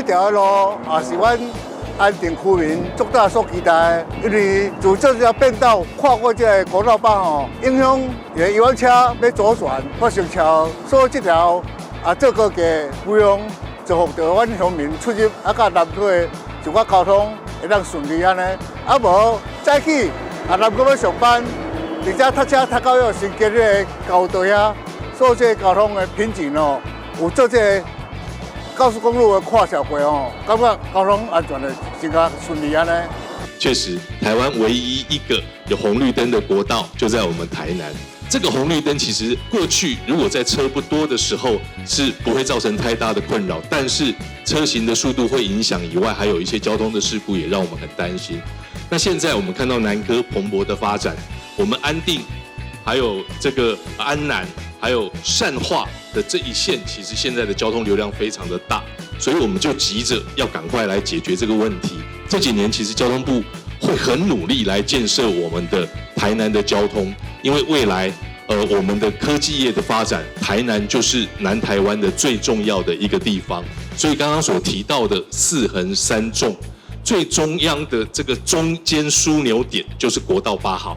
條路也是阮安定區民足早所期待的，因為自這條變道跨過這個國道八號，影響遊覽車欲左轉發生車禍，所以這條啊做高架不用造福著阮鄉民出入啊，佮南區的一寡交通會當順利按呢。啊無早起啊南區欲上班，而且塞車塞到遐新街彼个交道遐，所以這個交通的瓶頸哦，有做這個高速公路的跨橋過哦，感覺交通安全的真較順利按呢。確實，台灣唯一一個有紅綠燈的國道就在我們台南。這個紅綠燈其實過去如果在車不多的時候是不會造成太大的困擾，但是車行的速度會影響以外，還有一些交通的事故也讓我們很擔心。那現在我們看到南科蓬勃的發展，我們安定，還有這個安南，還有善化的這一線，其實現在的交通流量非常的大，所以我們就急着要趕快來解決這個問題。這幾年其實交通部會很努力來建設我們的台南的交通，因為未來，我們的科技業的發展，台南就是南台灣的最重要的一個地方。所以剛剛所提到的四橫三縱，最中央的這個中間樞紐點就是國道八號。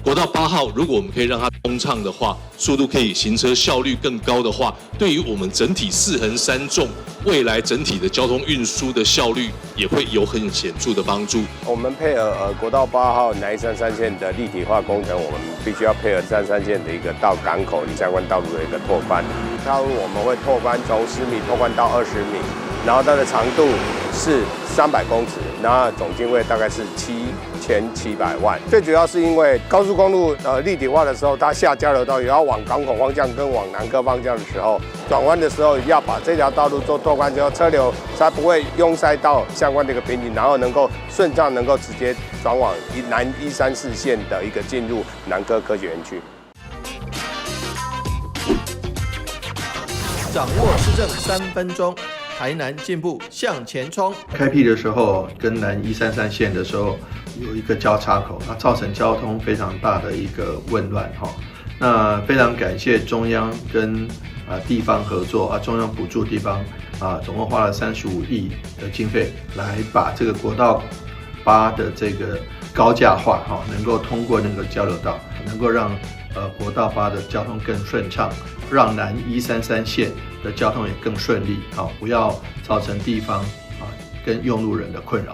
國道八號，如果我們可以讓它通暢的話，速度可以行車效率更高的話，對於我們整體四橫三縱未來整體的交通運輸的效率也會有很顯著的幫助。我們配合國道八號南一三三線的立體化工程，我們必須要配合三三線的一個到港口相關道路的一個拓寬。道路我們會拓寬從10米拓寬到20米，然後它的長度是300公尺，然後總經費大概是7700萬。最主要是因為高速公路立體化的時候，它下交流道也要往港口方向跟往南科方向的時候，轉彎的時候要把這條道路做拓寬之後，車流才不會擁塞到相關的一個瓶頸，然後能夠順暢能夠直接轉往南134線的一個進入南科科學園區。掌握市政3分鐘，台南進步向前衝。開闢的時候，跟南一三三線的時候有一個交叉口，那造成交通非常大的一個混亂哈。那非常感謝中央跟地方合作啊，中央補助地方啊，總共花了35億的經費來把這個國道八的這個高架化哈，能夠通過那個交流道，能夠讓國道八的交通更順暢，讓南一三三線的交通也更順利，好，不要造成地方啊跟用路人的困擾。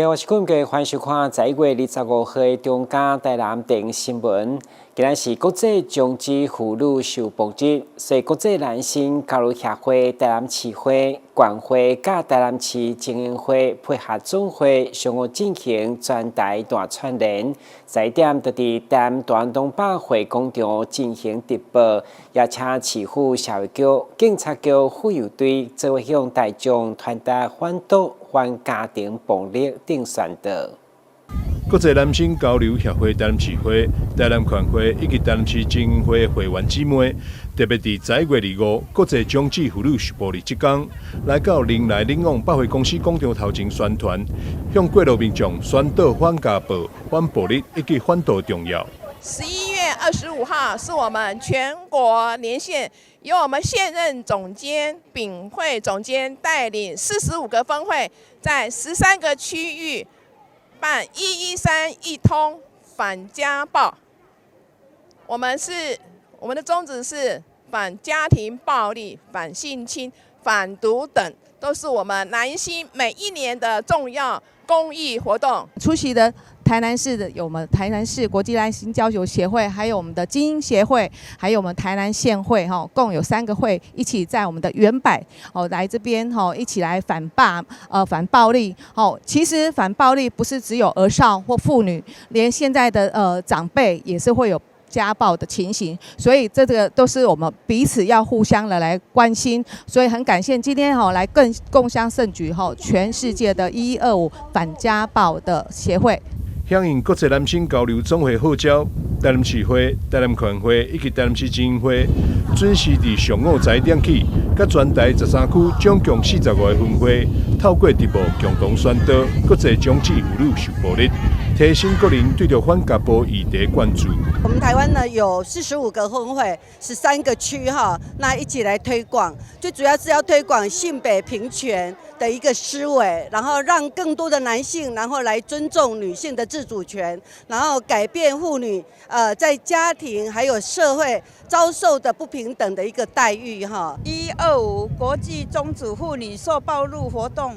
我是冠傑，歡迎收看11月25號的中嘉台南電新聞。今仔是國際強制婦女受暴日，所以國際男性交流協會台南市會、縣會佮台南市精英會配合總會上午進行全台大串聯，11點就佇台南大東百貨廣場進行直播，也請市府社會局、警察局、婦幼隊做伙向大眾傳達反毒、反家庭暴力等宣導。國際男性交流協會台南市會、台南縣會以及台南市精英會會員姊妹，特別佇11月25國際強制婦女受暴日這工，來到人來人往百貨公司廣場頭前宣傳，向過路民眾宣導反家暴、反暴力以及反毒重要。 11月25號是我們全國連線，由我們現任總監秉慧總監帶領45個分會，在13個區域辦113一通反家暴。我們的宗旨是反家庭暴力、反性侵、反毒等，都是我們南興每一年的重要公益活動。出席的台南市的有我們台南市國際男性交流協會，還有我們的精英協會，還有我們台南縣會，哈，共有3個會一起在我們的遠百哦來這邊哈，一起來反暴力。哦，其實反暴力不是只有兒少或婦女，連現在的長輩也是會有家暴的情形，所以這個都是我們彼此要互相的來關心，所以很感謝今天哈來更共襄盛舉哈，全世界的1125反家暴的協會。響應國際男性交流總會號召，台南市會、台南縣會以及台南市精英會準時佇上午11點起，佮全台13區總共45個分會，透過直播共同宣導國際種子婦女受暴日，提醒國人對著反家暴議題關注。我們台灣呢有45個分會，13個區哈，那一起來推廣，最主要是要推廣性別平權的一個思維，然後讓更多的男性，然後來尊重女性的自主權，然後改變婦女在家庭還有社會遭受的不平等的一個待遇哈。125國際終止婦女受暴辱活動，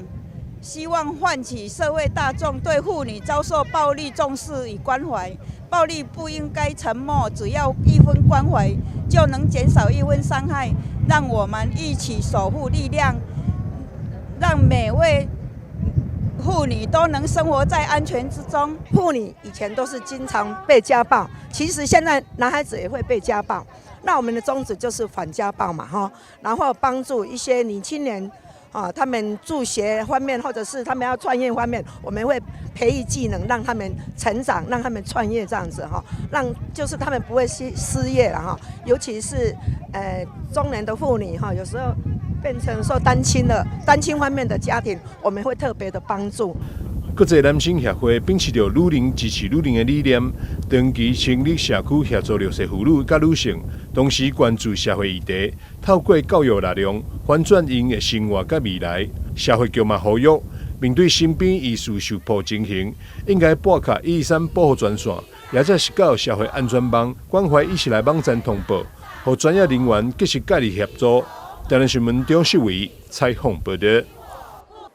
希望喚起社會大眾對婦女遭受暴力重視與關懷。暴力不應該沉默，只要一分關懷，就能減少一分傷害。讓我們一起守護力量，讓每位婦女都能生活在安全之中。婦女以前都是經常被家暴，其實現在男孩子也會被家暴。那我們的宗旨就是反家暴嘛，哈，然後幫助一些女青年。啊，他們助學方面，或者是他們要創業方面，我們會培育技能，讓他們成長，讓他們創業這樣子哈，讓就是他們不會失業了哈。尤其是中年的婦女哈，有時候變成說單親了，單親方面的家庭，我們會特別的幫助。國際男性協會秉持著女人支持女人的理念，長期成立社區協助弱勢婦女佮女性，同時關注社會議題，透過教育力量翻轉𪜶的生活佮未來。社會局嘛呼籲，面對身邊疑似受暴情形，應該撥敲113保護專線，抑者是到社會安全網關懷伊起來網站通報，予專業人員及時介入協助。台南新聞張世偉採訪報導。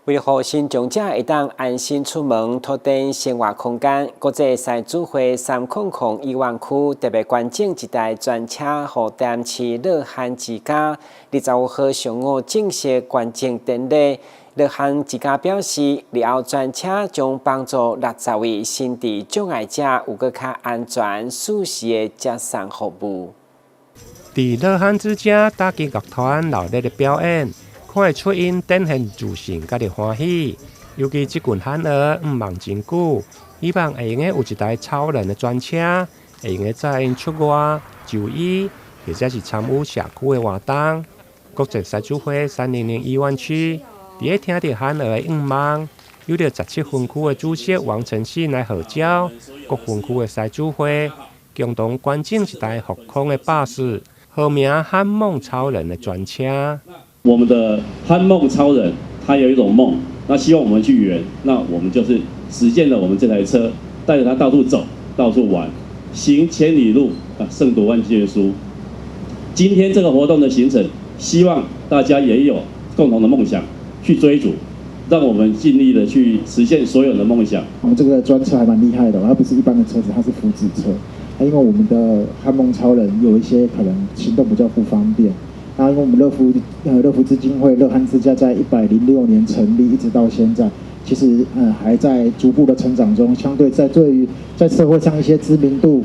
為予身障者會當安心出門、拓展生活空間，國際獅子會300伊萬區特別捐贈一台專車，予台南市樂漢之家。25號上午正式捐贈典禮。樂漢之家表示，日後專車將幫助60位身智障礙者有閣較安全、舒適的接送服務。佇樂漢之家打擊樂團熱烈的表演，看會出𪜶展現自信佮歡喜。尤其這群漢兒向望真久，希望會用得有一台超人的專車，會用得載𪜶出外就醫，或者是參與社區的活動。國際獅子會300伊萬區，佇咧聽著漢兒的願望，由著17分區的主席王成信來號召，各分區的獅子會共同捐贈一台復康的巴士，號名漢夢超人的專車。我們的漢夢超人，他有一種夢，那希望我們去圓，那我們就是實踐了我們這台車，帶着他到處走，到處玩，行千里路啊，勝讀萬卷書。今天這個活動的行程，希望大家也有共同的夢想去追逐，讓我們盡力的去實現所有的夢想。我們這個專車還蠻厲害的，它不是一般的車子，它是福祉車。因為我們的漢夢超人有一些可能行動比較不方便。那因為我們樂福基金會樂漢之家在106年成立，一直到現在，其實還在逐步的成長中。相對在對於在社會上一些知名度，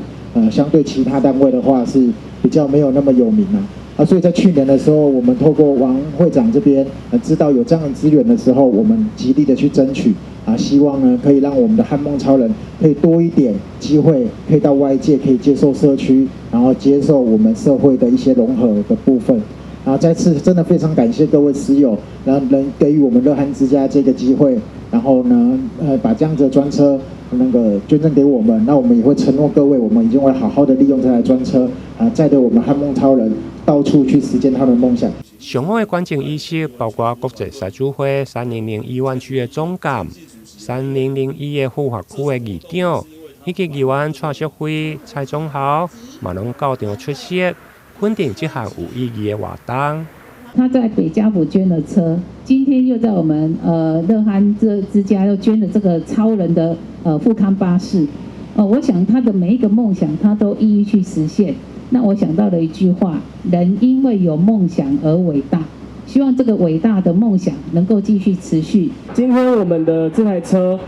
相對其他單位的話是比較沒有那麼有名啊。啊，所以在去年的時候，我們透過王會長這邊，知道有這樣的資源的時候，我們極力的去爭取，啊，希望呢可以讓我們的漢夢超人可以多一點機會，可以到外界，可以接受社區，然後接受我們社會的一些融合的部分。啊，再次真的非常感謝各位獅友，然後能給予我們樂漢之家這個機會，然後呢，把這樣子的專車那個捐贈給我們，那我們也會承諾各位，我們一定會好好的利用這台專車，啊，載著我們漢夢超人到處去實踐他的夢想。上午的捐贈儀式包括國際獅子會3001灣區的總監、3001的復發區的議長，以及議員蔡淑慧、蔡宗豪，嘛攏到場出席，肯定這項有意義的活動。他在北家福捐了車，今天又在我們樂漢這之家又捐了這個超人的富康巴士。我想他的每一個夢想，他都一一去實現。那我想到了一句話：人因為有夢想而偉大。希望這個偉大的夢想能夠繼續持續。今天我們的這台車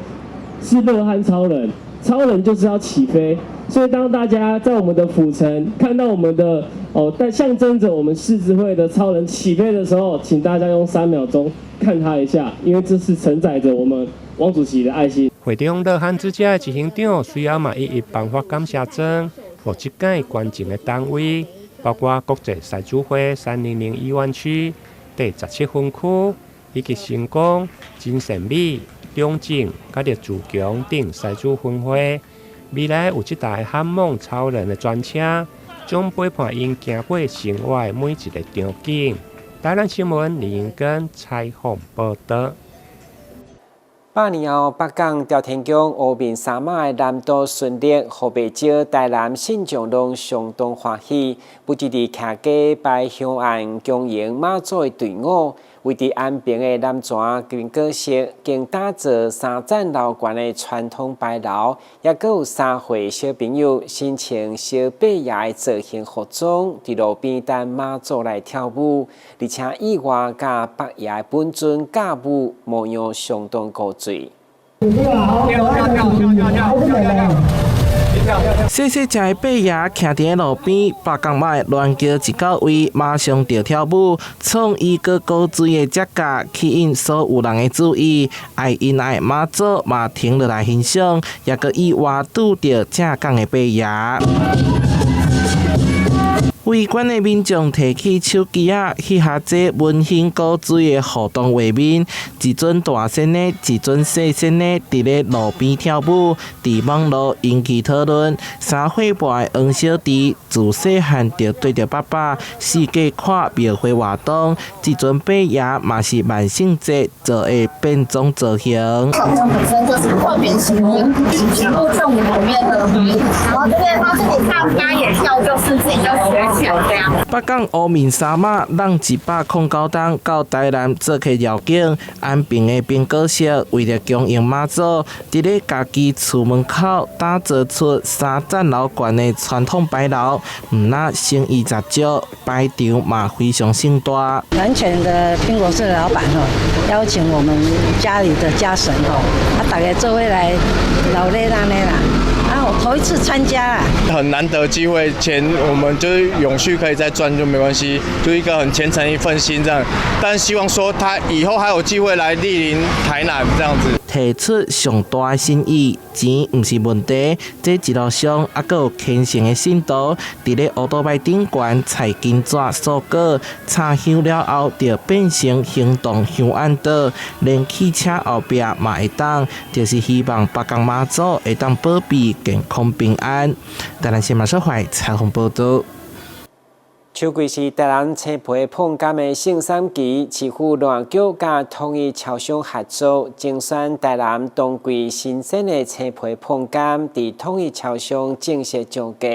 是樂漢超人，超人就是要起飛。所以當大家在我們的府城看到我們的哦，但象徵着我們獅子會的超人起飛的時候，請大家用3秒鐘看他一下，因為這是承載着我們王主席的愛心。會中樂憨之家的執行長隨後嘛一一頒發感謝狀，予這屆捐贈的單位，包括國際獅子會300議員區第17分區以及成功、真善美、中正、佮著自強等獅子分會。未來有這台漢夢超人的專車，將陪伴𪜶行過生活的每一个場景。台南新聞李英根採訪報導。 100年後，北港朝天宮烏面三媽的南渡巡禮，予袂少台南信眾攏相當歡喜。不只佇徛家拜香案恭迎媽祖的隊伍，位佇安平的南泉蘋果室，更打造三層樓懸的傳統牌樓，抑閣有3歲小朋友身穿燒伯爺的造型服裝，佇路邊等媽祖來跳舞，而且意外佮伯爺本尊駕舞模樣相當古錐。細細隻的伯爺徛佇路邊，北港媽的鸞轎一到位，馬上就跳舞，創意閣古錐的折價，吸引所有人的注意。愛𪜶愛媽祖嘛停落來欣賞，也閣意外拄著正港的伯爺。圍觀的民眾提起手機仔，翕下這溫馨古錐的互動畫面。一尊大仙的，一尊細仙的，佇咧路邊跳舞，佇網路引起討論。3歲半的黃小弟自細漢就綴著爸爸四界看廟會活動，這尊伯爺嘛是萬聖節做的變裝造型。本身就是特別喜歡全部正裡面的，然後這邊他自己唱歌也跳，就是自己就學。北港烏面三媽挵109擔到台南做客繞境，安平的蘋果室為著恭迎媽祖，佇咧家己厝門口打造出三層樓懸的傳統牌樓，毋但生意十足，排場嘛非常盛大。南泉的蘋果社的老闆吼，邀請我們家裡的家神吼，啊，大家做伙來鬧熱鬧啦。啊，我頭一次參加啊，很難得機會，錢我們就是永續可以再賺就沒關係，就一個很虔誠一份心這樣。但希望說他以後還有機會來蒞臨台南這樣子。提出上大的心意，錢毋是問題。這一路上猶閣有虔誠的信徒，佇咧烏多擺頂懸菜金紙、素果，插香了後，就變成行動香案桌，連汽車後壁嘛會當，就是希望北港媽祖會當保庇健康平安。台南新聞小懷採訪報導。秋季是台南青皮椪柑的盛產期，市府農業局佮統一超商合作，精選台南當季新鮮的青皮椪柑，佇統一超商正式上架。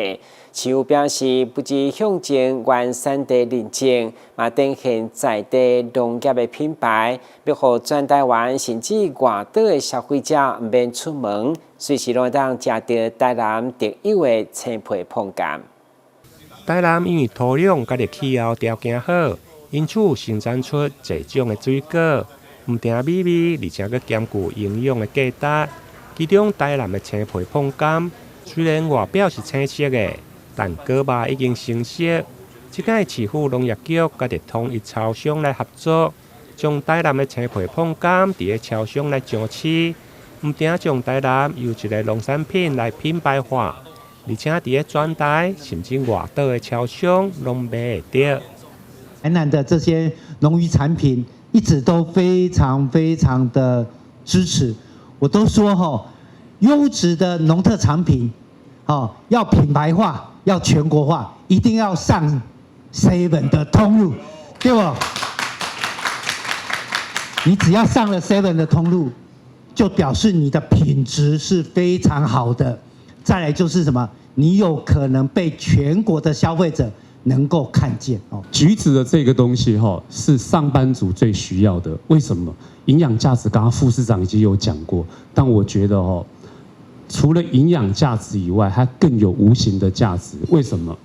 市府表示，不只象徵原產地認證，嘛展現在地農業的品牌，欲予全台灣甚至外島的消費者毋免出門，隨時攏會當食著台南特有的青皮椪柑。台南因為土壤佮氣候條件好，因此生產出濟種的水果，毋但美味，而且閣兼具營養的價值。其中台南的青皮椪柑，雖然外表是青色的，但果肉已經成熟。這擺市府農業局佮統一超商來合作，將台南的青皮椪柑佇咧超商來上市，毋但將台南優質的農產品來品牌化。而且佇咧全台甚至外島的超商攏買會著。台南的這些農漁產品一直都非常非常的支持，我都說吼，優質的農特產品，要品牌化，要全國化，一定要上 Seven 的通路，對不？你只要上了 Seven 的通路，就表示你的品質是非常好的。再來就是什麼？你有可能被全國的消費者能夠看見哦。橘子的這個東西哈，是上班族最需要的。為什麼？營養價值，剛剛副市長已經有講過。但我覺得哦，除了營養價值以外，它更有無形的價值。為什麼？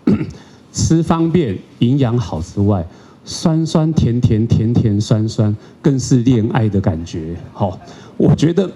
吃方便、營養好之外，酸酸甜甜、甜甜酸酸，更是戀愛的感覺。好，我覺得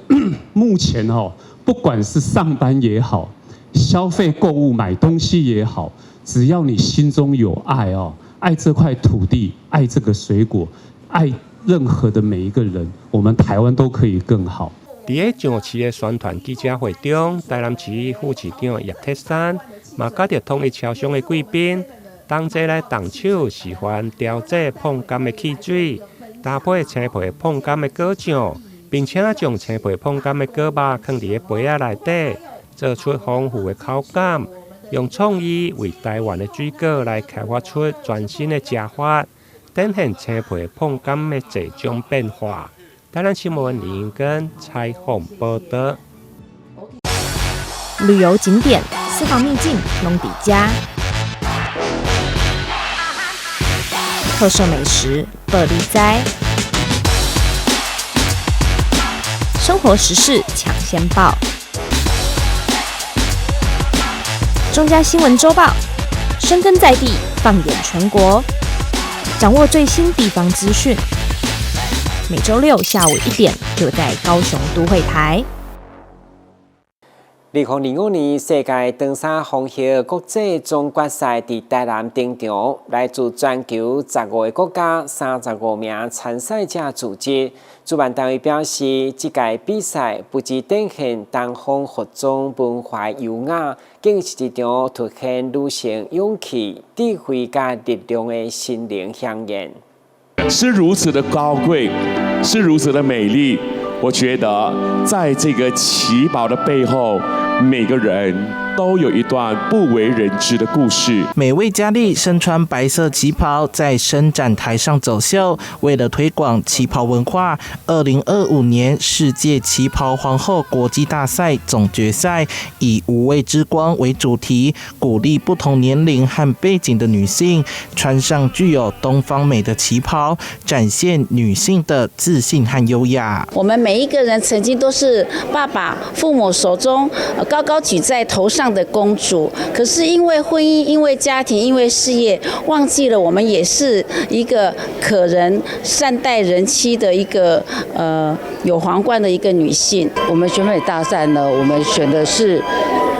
目前哈，不管是上班也好，消費購物買東西也好，只要你心中有愛哦，愛這塊土地，愛這個水果，愛任何的每一個人，我們台灣都可以更好。佇咧上市的宣傳記者會中，台南市副市長葉鐵珊嘛佮著統一超商的貴賓同齊來動手示範調製椪柑的汽水，搭配青皮椪柑的果醬，並且將青皮椪柑的果肉囥佇咧杯仔內底，做出豐富的口感。用創意為台灣的水果來開發出全新的食法，展現青皮椪柑的濟種變化。台南新聞李英根採訪報導。旅遊景點、私房秘境攏佇遮，特色美食報你知，生活時事搶先報，中嘉新聞週報，深耕在地，放眼全國，掌握最新地方資訊。每週六下午1點，就在高雄都會台。2025年世界長衫皇后國際總決賽佇台南登場，來自全球15個國家35名參賽者組織。主辦單位表示，這屆比賽不只展現東方服裝文化優雅，更是一場凸顯女性勇氣、智慧佮力量的心靈饗宴。是如此的高貴，是如此的美麗。我覺得，在這個旗袍的背後，每個人都有一段不為人知的故事。每位佳麗身穿白色旗袍，在伸展台上走秀。為了推廣旗袍文化，2025年世界旗袍皇后國際大賽總決賽以“無畏之光”為主題，鼓勵不同年齡和背景的女性穿上具有東方美的旗袍，展現女性的自信和優雅。我們每一個人曾經都是爸爸、父母手中高高舉在頭上的公主，可是因為婚姻、因為家庭、因為事業，忘記了我們也是一個可人善待人妻的一個有皇冠的一個女性。我們選美大賽呢，我們選的是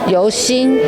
由心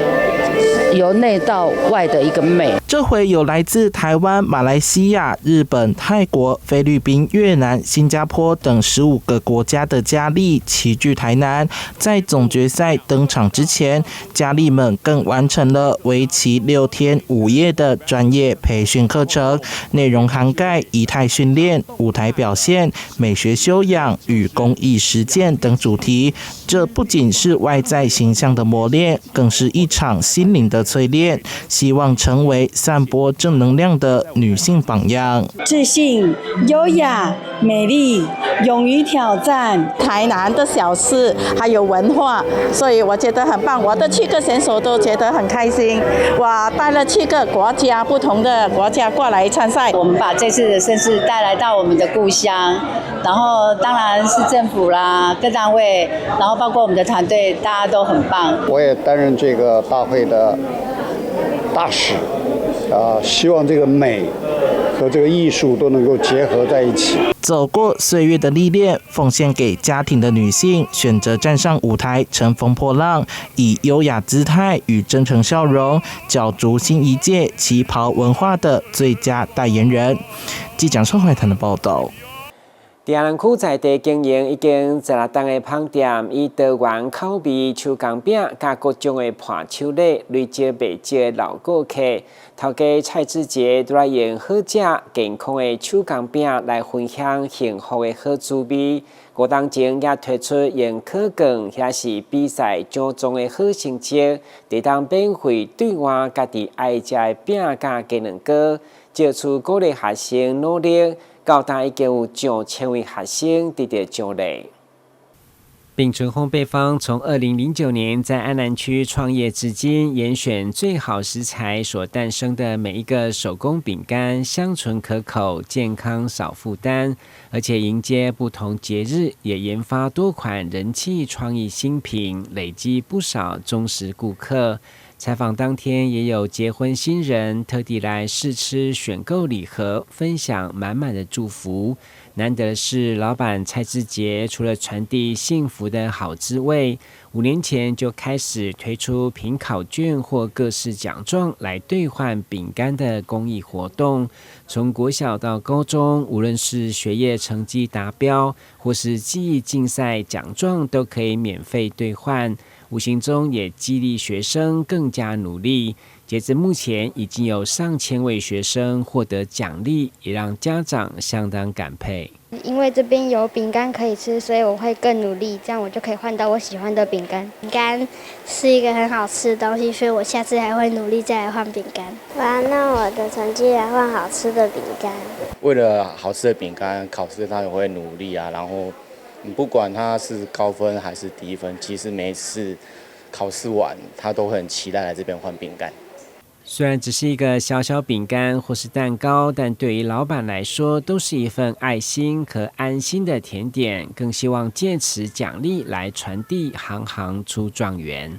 由內到外的一個美。這回有來自台灣、馬來西亞、日本、泰國、菲律賓、越南、新加坡等15個國家的佳麗齊聚台南，在總決賽登場之前，佳麗們更完成了為期6天5夜的專業培訓課程，內容涵蓋儀態訓練、舞台表現、美學修養與公益實踐等主題。這不僅是外在形象的磨練，更是一場心靈的淬煉，希望成為散播正能量的女性榜樣。自信、優雅、美麗、勇於挑戰。台南的小吃還有文化，所以我覺得很棒。我的七個選手都覺得很開心。我帶了七個國家，不同的國家過來參賽。我們把這次的盛事帶來到我們的故鄉，然後當然是政府啦，各單位，然後包括我們的團隊，大家都很棒。我也擔任這個大會的大使。啊，希望這個美和這個藝術都能夠結合在一起。走過歲月的歷練，奉獻給家庭的女性，選擇站上舞台，乘風破浪，以優雅姿態與真誠笑容，角逐新一屆旗袍文化的最佳代言人。記者宋懷騰的報道。佇阿南區在地經營已經16冬的麭店，以多元口味手工餅佮各種的伴手禮，累積袂少的老顧客。頭家蔡志傑都來用好食健康的手工餅來分享幸福的好滋味。5冬前也推出用考卷，遐是比賽獎狀的好成績，會當免費兌換家己愛食的餅佮雞卵糕，借此鼓勵學生努力。到今已經有上千位學生得到獎勵。餅純烘焙坊從2009年在安南區創業至今，嚴選最好食材所誕生的每一個手工餅乾，香醇可口，健康少負擔，而且迎接不同節日，也研發多款人氣創意新品，累積不少忠實顧客。采訪當天，也有結婚新人特地來試吃選購禮盒，分享滿滿的祝福。難得的是，老闆蔡志杰除了傳遞幸福的好滋味，5年前就開始推出憑考卷或各式獎狀來兌換餅乾的公益活動。從國小到高中，無論是學業成績達標，或是技藝競賽獎狀，都可以免費兌換。無形中也激勵學生更加努力。截至目前，已經有上千位學生獲得獎勵，也讓家長相當感佩。因為這邊有餅乾可以吃，所以我會更努力，這樣我就可以換到我喜歡的餅乾。餅乾是一個很好吃的東西，所以我下次還會努力再來換餅乾。我要拿我的成績來換好吃的餅乾。為了好吃的餅乾，考試他也會努力啊，然後你不管他是高分還是低分，其實每次考試完，他都會很期待來這邊換餅乾。雖然只是一個小小餅乾或是蛋糕，但對於老闆來說，都是一份愛心和安心的甜點。更希望借此獎勵來傳遞行行出狀元。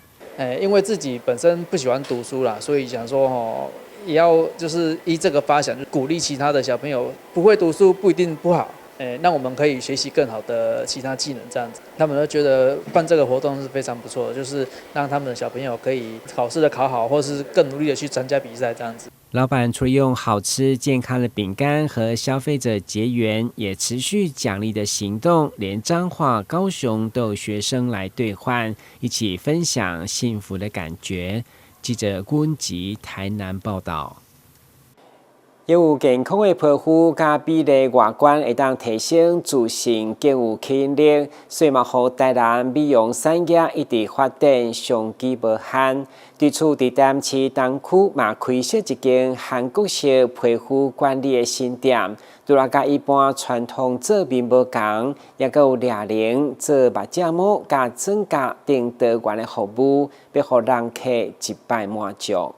因為自己本身不喜歡讀書啦，所以想說吼，也要就是依這個發想，鼓勵其他的小朋友不會讀書不一定不好。讓我們可以學習更好的其他技能，這樣子，他們都覺得辦這個活動是非常不錯的，就是讓他們的小朋友可以考試的考好，或是更努力的去參加比賽，這樣子。老闆除了用好吃健康的餅乾和消費者結緣，也持續獎勵的行動，連彰化、高雄都有學生來兌換，一起分享幸福的感覺。記者郭文吉台南報道。有健康的皮膚佮美麗外觀，會當提升自信，更有吸引力，所以嘛，予台南美容產業一直發展，商機無限。對此，佇台南市東區嘛開設一間韓國式皮膚管理的新店，除了佮一般傳統做面無仝，猶閣有掠輪、做目睫毛、佮妝甲等多元的服務，欲予人客一擺滿足。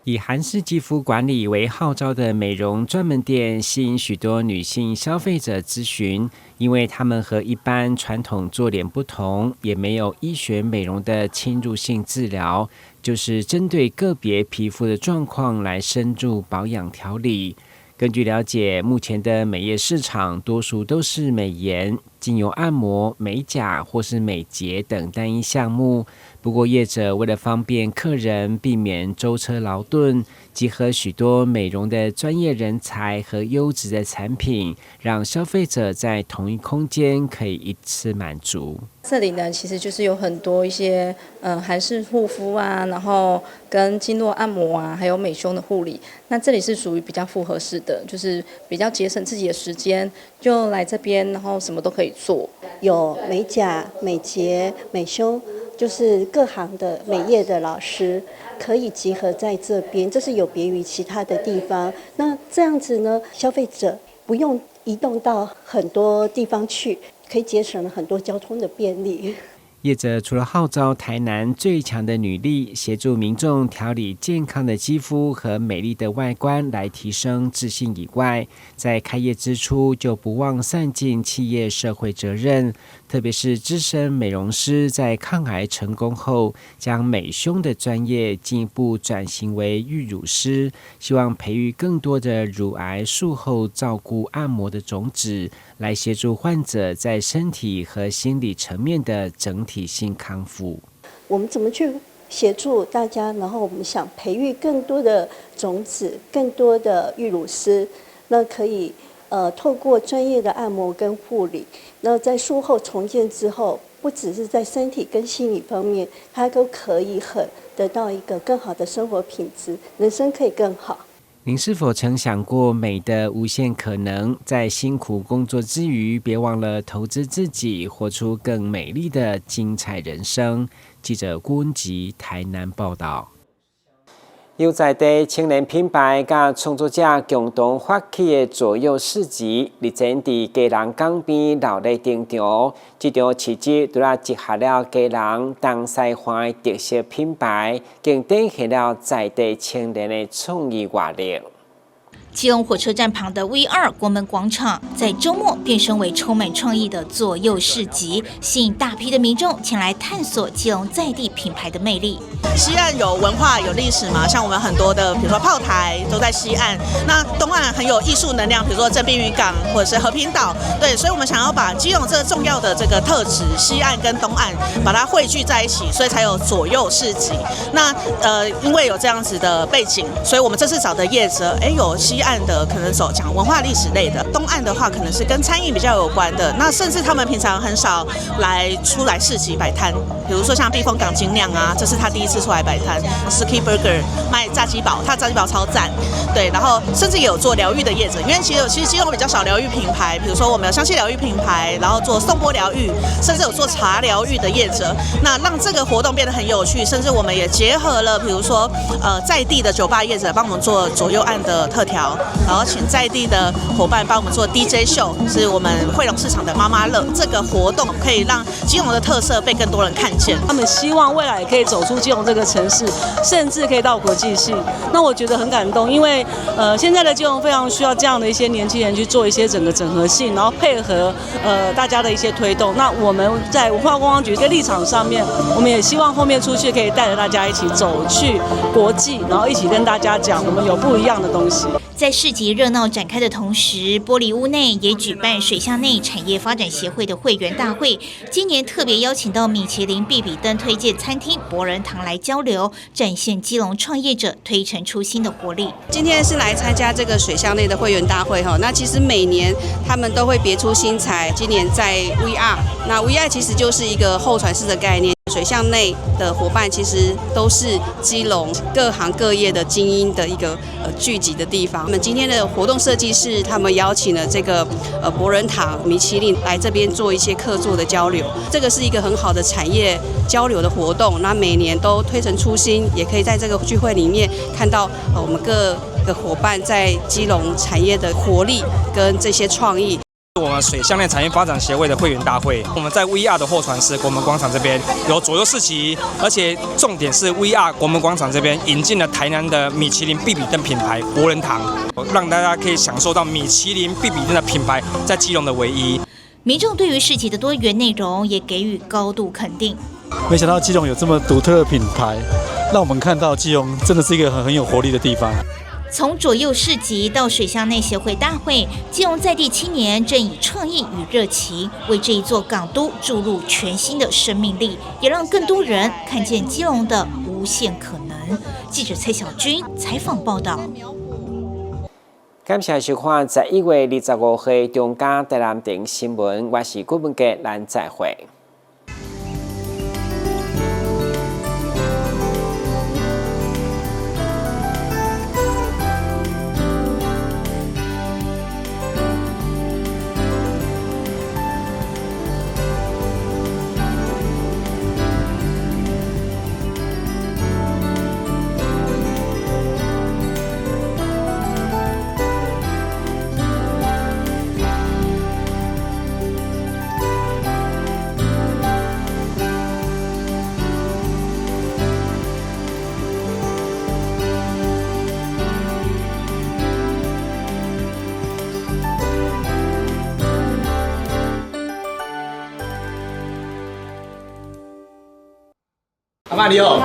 以韓式肌膚管理為號召的美容專門店，吸引許多女性消費者諮詢，因為他們和一般傳統做臉不同，也沒有醫學美容的侵入性治療，就是針對個別皮膚的狀況來深入保養調理。根據了解，目前的美業市場多數都是美顏、精油按摩、美甲或是美睫等單一項目。不過，業者為了方便客人，避免舟車勞頓，集合許多美容的專業人才和優質的產品，讓消費者在同一空間可以一次滿足。這裡呢，其實就是有很多一些韓式護膚啊，然後跟經絡按摩啊，還有美胸的護理。那這裡是屬於比較複合式的，就是比較節省自己的時間，就來這邊，然後什麼都可以做。有美甲、美睫、美胸，就是各行的美業的老師可以集合在這邊，這是有別於其他的地方。那這樣子呢，消費者不用移動到很多地方去，可以節省了很多交通的便利。業者除了號召台南最強的女力，協助民眾調理健康的肌膚和美麗的外觀來提升自信以外，在開業之初就不忘善盡企業社會責任，特別是資深美容師在抗癌成功後，將美胸的專業進一步轉型為育乳師，希望培育更多的乳癌術後照顧按摩的種子，來協助患者在身體和心理層面的整體性康復。我們怎麼去協助大家？然後我們想培育更多的種子，更多的育乳師，那可以透過專業的按摩跟護理，那在術後重建之後，不只是在身體跟心理方面，他都可以很得到一個更好的生活品質，人生可以更好。您是否曾想過美的無限可能？在辛苦工作之餘，別忘了投資自己，活出更美麗的精彩人生。記者郭文吉台南報道。由在地青年品牌佮創作者共同發起的左右市集，日前佇基隆港邊熱鬧登場。這場市集除了集合了基隆東西岸的特色品牌，更展現了在地青年的創意活力。基隆火車站旁的 V2 國門廣場，在週末變身為充滿創意的左右市集，吸引大批的民眾前來探索基隆在地品牌的魅力。西岸有文化有歷史嘛，像我們很多的，比如說炮台都在西岸。那東岸很有藝術能量，比如說正濱漁港或者是和平島。對，所以我們想要把基隆這個重要的這個特質，西岸跟東岸把它匯聚在一起，所以才有左右市集。那因為有這樣子的背景，所以我們這次找的業者，有西岸的可能走講文化歷史類的，東岸的話可能是跟餐飲比較有關的。那甚至他們平常很少來出來市集擺攤，比如說像避風港精釀啊，這是他第一次出來擺攤。Ski Burger 賣炸雞堡，他炸雞堡超讚，對。然後甚至也有做療癒的業者，因為其實基隆比較少療癒品牌，比如說我們有香氣療癒品牌，然後做頌缽療癒，甚至有做茶療癒的業者。那讓這個活動變得很有趣，甚至我們也結合了，比如說在地的酒吧業者幫我們做左右岸的特調。然後請在地的夥伴幫我們做 DJ 秀，是我們惠隆市場的媽媽樂。這個活動可以讓基隆的特色被更多人看見。他們希望未來可以走出基隆這個城市，甚至可以到國際性。那我覺得很感動，因為現在的基隆非常需要這樣的一些年輕人去做一些整個整合性，然後配合大家的一些推動。那我們在文化觀光局的立場上面，我們也希望後面出去可以帶着大家一起走去國際，然後一起跟大家講我們有不一樣的東西。在市集熱鬧展開的同時，玻璃屋內也舉辦水巷內產業發展協會的會員大會。今年特別邀請到米其林必比登推薦餐廳博仁堂來交流，展現基隆創業者推陳出新的活力。今天是來參加這個水巷內的會員大會哈，那其實每年他們都會別出心裁。今年在 VR，那 VR 其實就是一個候船室的概念。水巷內的夥伴其實都是基隆各行各業的精英的一個聚集的地方。那麼今天的活動設計是他們邀請了這個博仁堂米其林來這邊做一些客座的交流，這個是一個很好的產業交流的活動。那每年都推陳出新，也可以在這個聚會裡面看到我們各個夥伴在基隆產業的活力跟這些創意。我們水巷內產業發展協會的會員大會，我們在 VR 的候船室國門廣場這邊有左右市集，而且重點是 VR 國門廣場這邊引進了台南的米其林必比登品牌博仁堂，讓大家可以享受到米其林必比登的品牌在基隆的唯一。民眾對於市集的多元內容也給予高度肯定。沒想到基隆有這麼獨特的品牌，讓我們看到基隆真的是一個很有活力的地方。從左右市集到水巷內協會大會，基隆在地青年正以創意與熱情，為這一座港都注入全新的生命力，也讓更多人看見基隆的無限可能。記者蔡小軍採訪報道。感謝收看11月25號中嘉台南電新聞，我是郭文傑，咱再會。阿嬤你好，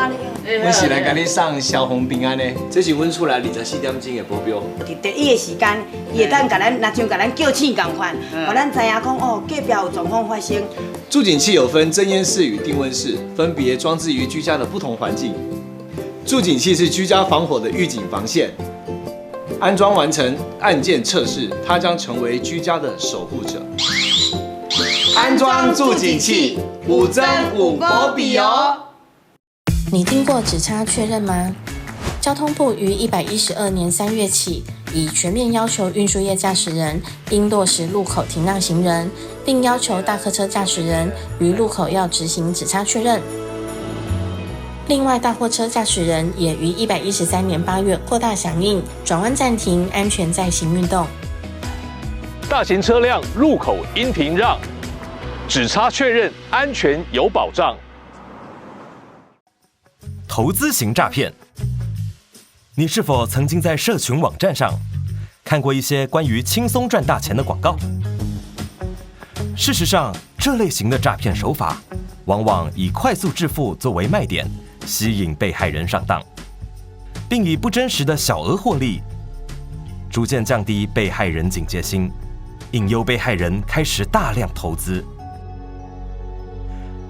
阮是來共你送消防平安的，這是阮厝內24點鐘的保鏢。佇第一个時間，伊會當共咱，若像共咱叫醒仝款，予咱知影講哦，隔壁有狀況發生。住警器有分偵煙室與定溫室，分別裝置於居家的不同環境。住警器是居家防火的預警防線，安裝完成按鍵測試，它將成為居家的守護者。安裝住警器，五增五保比哦。你聽過指差確認嗎？交通部於112年3月起，已全面要求運輸業駕駛人應落實路口停讓行人，並要求大客車駕駛人於路口要執行指差確認。另外，大貨車駕駛人也於113年8月擴大響應，轉彎暫停，安全載行運動。大型車輛路口應停讓，指差確認安全有保障。投資型詐騙，你是否曾經在社群網站上看過一些關於輕鬆賺大錢的廣告？事實上，這類型的詐騙手法，往往以快速致富作為賣點，吸引被害人上當，並以不真實的小額獲利，逐漸降低被害人警戒心，引誘被害人開始大量投資。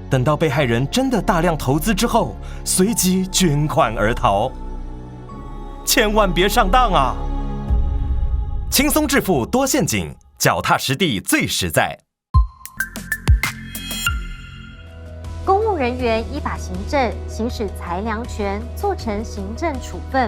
等到被害人真的大量投資之後，隨即捲款而逃。千萬別上當啊！輕鬆致富多陷阱，腳踏實地最實在。公務人員依法行政，行使裁量權，做成行政處分。